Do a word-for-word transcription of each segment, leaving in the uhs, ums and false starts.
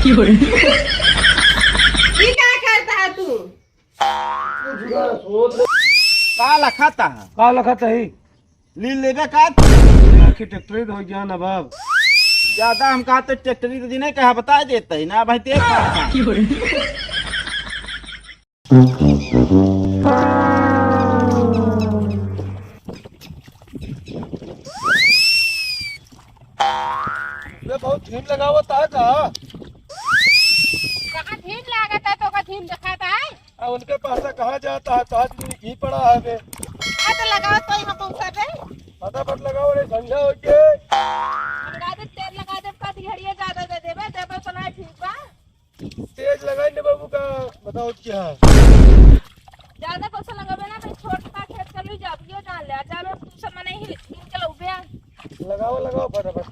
ये क्या करता है तू? का लखाता है? का लखाता है? लील लेबे का? आखिर ट्रैक्टर ही तो हो गया ना बाप। ज्यादा हम कहा तो ट्रैक्टर ही तो जी नहीं कहा, बता देता ही ना भाई, तेरे पास है। ये बहुत धीम लगावत है का? कहाँ धीम लागत है, तो का धीम दिखाता है? आ, उनके पास कहाँ जाता है, तो आज भी घी पड़ा है बे। आ, तो लगाओ तो यहाँ पहुँचा दे। फटाफट लगाओ रे, ठंडा हो के। लगा दे, तेल लगा दे, का दिहड़िया ज्यादा दे देबे, देबे तो ना ठीक बा। तेज लगाई ने बाबू का, बताओ क्या? ज्यादा पैसा लगावे ना, मैं छोट का खेत कर ली, जाबियो जान ले, आ जाबे, तू सब मने ही इनके लउबे। लगाओ, लगाओ, फटाफट।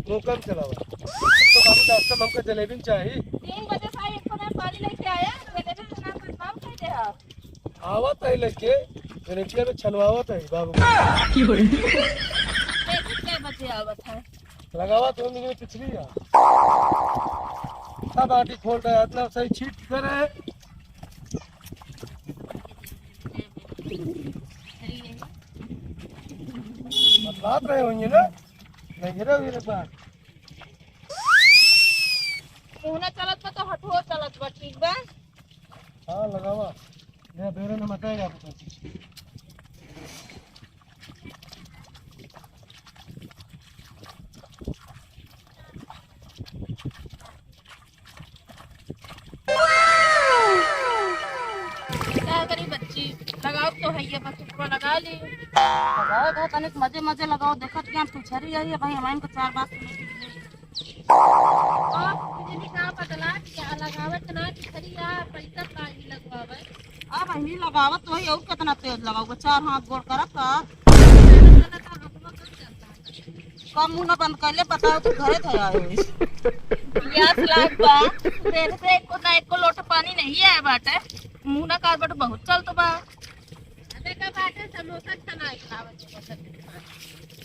मुंह कम चलाओ। तो बाबू, नाश्ता में हमका जलेबी चाहिए। तीन बजे से एको ना पानी लेके आया, जलेबी के नाम पर नाम कह दे आप। आवत है लेके, जलेबिया में छनवावत है बाबू। की हो रही? देखी कै बजे आवत है। लगावा तो नहीं पिछली यार। सब आटी खोल रहा है, इतना सही छीट करे। बतलात रहे होंगे ना? नहीं गिरा मेरे पास। मुहना चलत बा तो हथुओ चलत बा, ठीक बा? हाँ, लगावा। ये बेरे में मचाएगा आपको। का करी बच्ची, लगाओ तो है ये बस, ऊपर लगा ली। लगाओ तो तनिक मजे मजे लगाओ, देखत क्या पिछड़ी आई है भाई, हमारे को चार बात सुने के लिए। ओ, दीदी का बदला दिया, लगावत ना पिछड़ी आ, पैसा काहे लगवावे? अब ही लगावत तो है, और कितना तेज लगाओगे, चार हाथ गोड़ करत का। का मुंह ना बंद कर ले, बताओ तू घरे थे आए हो। प्यास लाग बा, देर से एको ना एको लोटा पानी नहीं आया बाटे। मुंह ना काट बाटे, बहुत चलत बा। देखा बाटे समोसा छनाई लावत है।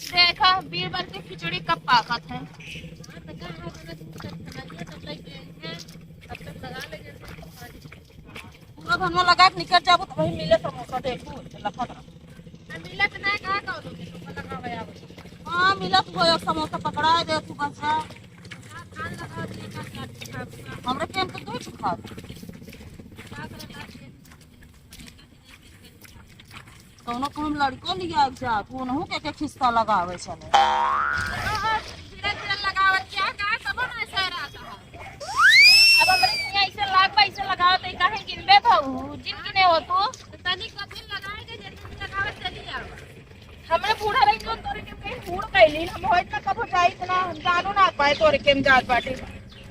देखा बीरबल के खिचड़ी कब पाकत है। हाँ, तो का है, बड़ा दूर तक छनाइए तब लेके आई है, तब तक लगा लेंगे। पूरा धनवा लगा के निकल जाबो तो वही मिले समोसा, देखू लखत रह। आ, मिलत ना का कौनो के तो लगावे आवत। हाँ, मिलत हो एक समोसा पकड़ा दे तू बस जा। हाँ, खान लगा दिए का क्या दिखा? हमरे के हम तो दो ठो खा। का करे का दिए? कौनो को हम लड़को लिया जा, तू ओनहु के, के खिस्सा लगावे चले। धीरे धीरे लगावत क्या का, तब ना ऐसा रहता है। अब हमरे के ऐसे लाग बा, ऐसे लगावत है, काहे गिनबे भाऊ, जिन गिने हो तू? तनी कभी लगाए के, जैसे लगावत चली जाओ। हमरे बूढ़ा रही जो तोरे के कहीं बूढ़ कैली, हम होइत ना कबो जाइत ना, हम जानो ना पाए तोरे के हम जात बाटे।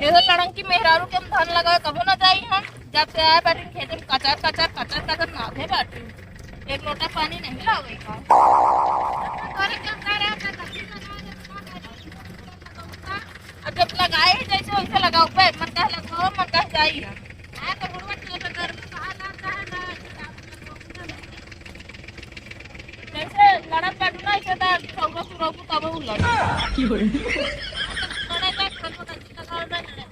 ये तो लड़ंकी मेहरारू के हम धान लगावे कबो ना जाई हम। जब से आए बाटे खेते में कचर, कचर, कचर, कचर नाथे बाटे। एक लोटा पानी नहीं लावे का। तोरे के हम कह रहे हैं, अब जब लगाए ही जैसे वैसे लगाओ बे, मन कहे लगाओ, मन कहे जाई हम। हाँ, तो बुढ़वा के तो गर्मी कहाँ ना, कहाँ ना। जैसे लड़त बाटू ना, ऐसे तो सौगो सुरगो तब उ लड़े। की हो रही? लड़े तो खानो का चीज लगाओ ना, लड़े।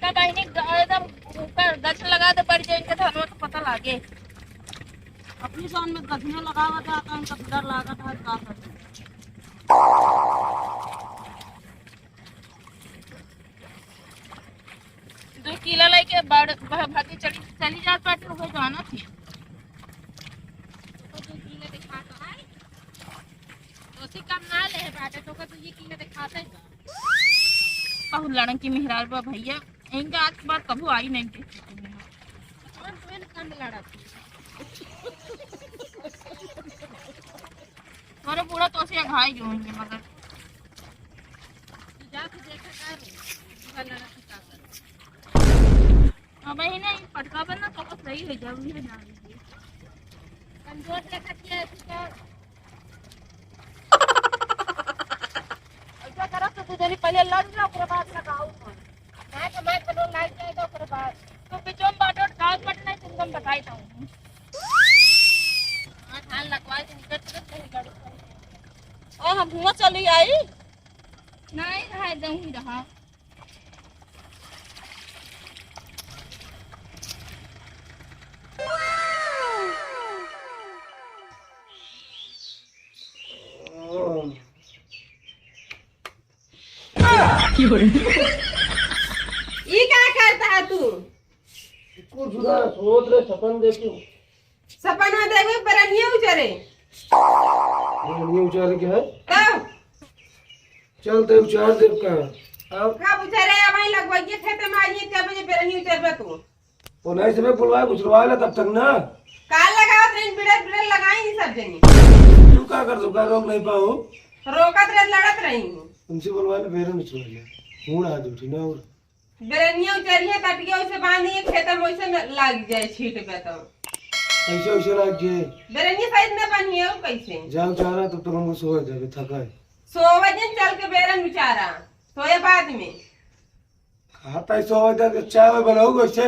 का बहिनी ग-, एकदम ऊपर गछ लगा दे, पड़ जाए इनके धानवा तो पता लागे। अपनी जान में गछिया लगावा जाता है, इनका डर लागत है, का करते? दो किलो लेके बड़, भ-, भागी चली, चली जात बाटे, हो जाना थी। तो दो किलो दिखा तो है। तो उसी कम ना ले बाटे, तो का तो ये किलो दिखाते हैं। बहुत लड़न की मेहरार बा भैया, इनका आज के बाद कभू आई नहीं के। कौन, कौन कम लड़त? अरे बूढ़ा तो से घाई जो होंगे मगर। तू जाके देखा का रे, पूरा लड़त का कर। अब ही नहीं पटकावे ना तो सही हो जाओ, ये जान लीजिए। कमजोर देखा किया है तू तो। ऐसा करो तो तू जनी पहले लड़ लो, ओकरे बाद लगाओ। हाँ, तो मैं खनो लाग जाए तो ओकरे बाद। तो बिचोम बाटो ठाल पट नहीं तुमको हम बताई था। हाँ, ठाल लगवाए तो निकल तुरंत नहीं लड़ो। ओ, हम हुआ चली आई। नहीं रहा, जऊँ ही रहा। ई का करता है तू? कुछ ना, सोच रहे, सपन देखे। सपनवा देखबे, बेरनिया उचरे। बेरनिया उचारे के है? तब? चल, ते उचार देब का? अब? कब उचरे? अब वहीं लगवाइए खेते में, आइए, चार बजे बेरनिया उचरबे तू। वो नहीं से मैं बुलवाए, कुछ बुलवाए ला तब तक ना। काल लगावत रही, बिड़र, बिड़र लगाई नहीं सब जनी। तू का कर दो, का रोक नहीं पाओ? रोकत रहे, लड़त रही। उनसे बुलवा ले, बेरन उचरवा ले। मूड़ हाथ उठी ना और। बेरनिया उचरिया कटिया उसे बांधिए, खेतम वैसे न लाग जाए छीट पे तो। ऐसे वैसे लाग जाए। बेरनिया साइड में बांधिए, और कैसे? जाओ चारा, तब तक हमको सोए देबे, थका है। सोवे दिन चल के बेरन उचारा, सोए बाद में। खाता है सोवे दिन के चाय वाय बनाऊ कैसे?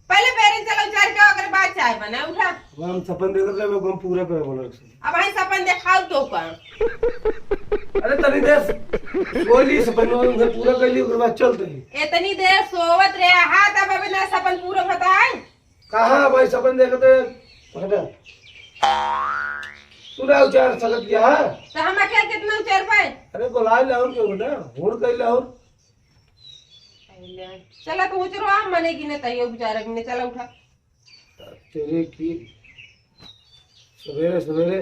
पहले बेरन चला उचार के, ओकर बाद चाय बना, उठा। अब हम सपन देखत रहे, वो हम पूरा करे बोला। अब भाई सपन देखाओ तो का? अरे तनी देर सो ली, सपन में पूरा कर ली, ओकर बाद चलते हैं। इतनी देर सोवत रहे, हाथ अब अबे ना सपन पूरा बताए। कहाँ भाई सपन देखते हैं? हटा। तू ना उचार सकत क्या है? तो हम अकेले कितना उचार पाए? अरे बुला ले और क्यों ना, होड़ कर ले और। चला तू उचरो, हम मने गिने तइयो बेचारा गिने, चला उठा। तेरे की सवेरे सवेरे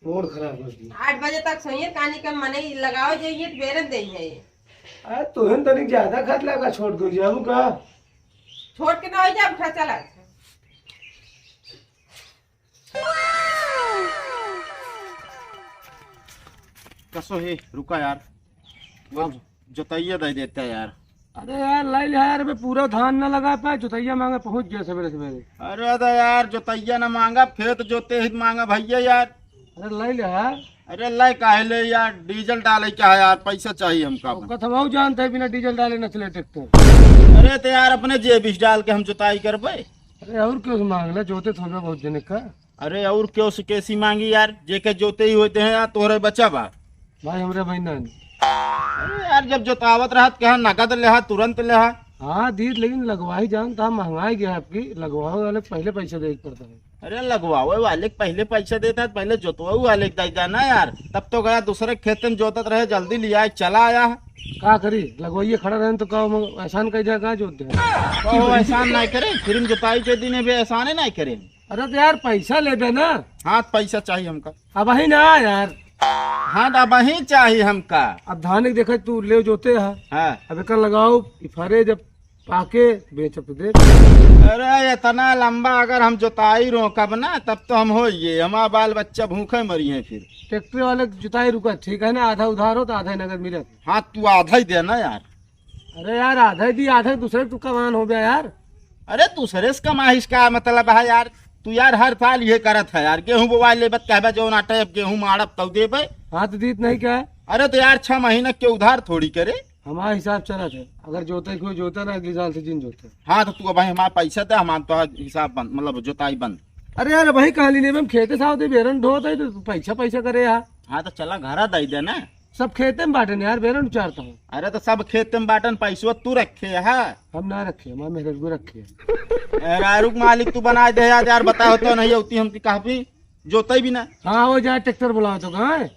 मूड खराब कर दिया। आठ बजे तक सोइए, कानी का मने लगाओ जाइए, तो बेरन दे है। आ, तोहन तनिक ज्यादा खात लगा, छोट कर जाबू का? छोट के ना हो जा, उठा चला। कसो है, रुका यार, वो अब जोतैया दे देता है यार। अरे यार, लाई ले यार, अबे पूरा धान ना लगा पाए, जोतैया मांगे पहुंच गया सवेरे सवेरे। अरे तो यार, जोतैया ना मांगा, खेत जोते ही मांगा भैया यार। अरे लाई ले यार। अरे लाई काहे ले यार, डीजल डाले क्या है यार, पैसा चाहिए हमका। औकात हम जानते हैं, बिना डीजल डाले न चले ट्रैक्टर। अरे तो यार, अपने जेब से डाल के हम जोताई करबे। अरे और क्यों से मांग ले, जोते थोड़ा बहुत जने का। अरे और क्यों से कैसी मांगी यार, जेके जोते ही होते हैं यार, तोहरे बचा बा। भाई हमरे भाई ना। अरे यार, जब जोतावत रहत कहा नगद लेहा, तुरंत लेहा। हाँ दीद, लेकिन लगवाई जानता, महंगाई गया आपकी, लगवावे वाले पहले पैसा देवे के पड़ता है। अरे लगवावे वाले के पहले पैसा देता है, पहले जोतवावे वाले के दे देना यार। तब तो गया दूसरे के खेत में जोतत रहे, जल्दी लिया चला आया। का करी, लगवाइए खड़ा रहन तो का हम एहसान कह जाए, का जोत दे। तो एहसान नहीं करे, फिर जोताई के दिन भी एहसाने नहीं करे। अरे तो यार पैसा ले दे ना। हाँ, पैसा चाहिए हमका। अबहीं ना यार। हाँ, तो अबहीं चाहिए हमका। अब धान के देखा तू ले जोते है। हाँ। अब एकर लगाओ, ई फरे जब पाके बेचब तो दे। अरे इतना लंबा अगर हम जोताई रोकब ना, तब तो हम होइए, हमारा बाल बच्चा भूखे मरी हैं फिर। ट्रैक्टर वाले के जोताई रुका, ठीक है ना, आधा उधार हो तो आधा नगद मिले। हाँ, तू आधा ही दे ना यार। अरे यार, आधा ही दी, आधा दूसरे तू कमान हो गया यार। अरे दूसरे से कमाइश का मतलब है यार, तू यार हर साल ये करत है यार, गेहूं बोवा लेबत कहबे जौन आटे अब गेहूं माड़ब तौ देबे। हाँ तो दीत नहीं क्या है? अरे तो यार छह महीना के उधार थोड़ी करे। हमारा हिसाब चलत है, अगर जोते कोई जोता ना अगले साल से जिन जोते। हाँ तो तू अब भाई हमारा पैसा दे, हमारा तो हिसाब बंद, मतलब जोताई बंद। अरे यार भाई कहाँ ली हम खेते साव दे बेरन ढोत है तो पैसा पैसा करे यार। हाँ तो चला घरा दे दे ना। सब खेते में बाटे न यार, बेरन उचारता हूँ। अरे तो सब खेते में बाटन, पैसवा तू रखे है? हम ना रखे, हमारे मेहररुआ रखे है। मेहरारू के मालिक तू बनाए दे यार, यार बताओ तो नहीं होती हम की कहाँ भी जोते भी ना। हाँ वो जाए ट्रैक्टर बुलाओ तो कहाँ है?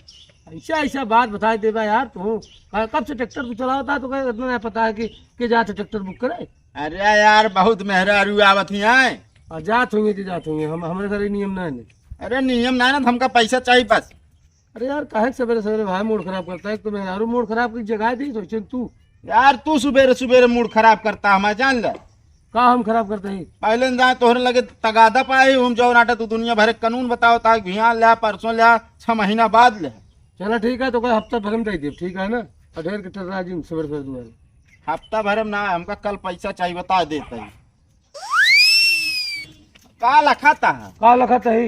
ऐसा ऐसा बात बताए देबा यार तू। हाँ, कब से ट्रैक्टर तू चलावता तो कहे इतना नहीं पता है कि, कि जाते ट्रैक्टर बुक करे। अरे यार बहुत मेहरारू आवत ही आए। और जात होंगे कि जात होंगे, हम हमारे घर ही नियम ना है। अरे नियम ना है ना, तो हमका पैसा चाहिए बस। अरे यार, काहे के सवेरे सवेरे भाई मूड खराब करता है? एक तो मेहरारू मूड खराब की जगह दी, सोचे तू। यार, तू सुबेरे सुबेरे मूड खराब करता है, मैं जान ले। का हम खराब करते हैं? पहले न जाए तोहरे लगे तगादा पाए, हम जौन आटा तू दुनिया भरे कानून बताओ, ताकि बिहान ले, परसों ले, छह महीना बाद ले। चला ठीक है, तो कोई हफ्ता भर में दे दे, ठीक है ना? और ढेर के टर्रा जिन सवेरे सवेरे दुआरे। हफ्ता भर में ना, हमका कल पैसा चाहिए, बता देते हैं। का लखा ता है? का लखा ता है?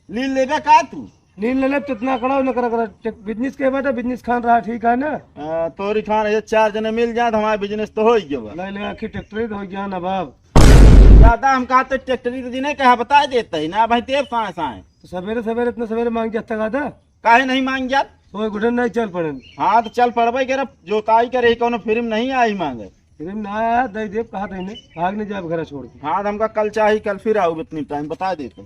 लीन लेबे का तू? लीन ले ले, कितना कड़ा न करा करा। चेक, बिजनेस के बाटे, बिजनेस खान रहा, ठीक है ना? हाँ, तोरी खान ये चार जने मिल जाए तो हमारा बिजनेस तो हो ही गया। ले ले, आखिर ट्रैक्टर ही तो हो गया ना बाप। ज्यादा हम कहते ट्रैक्टर ही तो जी नहीं कहा, बता देते ही ना भाई, तेरे साए साए। तो सवेरे सवेरे, इतना सवेरे मांग जाता का था? काहे नहीं मांग जात? तो गुठन नहीं चल पड़न। हाँ, तो चल पड़बे करे, जोताई करे, कोनो फिल्म नहीं आई मांगे। फिल्म ना आया, दे देब, कहा तईने, भाग नहीं जाब घर छोड़ के। हाँ, तो हमका कल चाही, कल फिर आऊ इतनी टाइम, बता देते।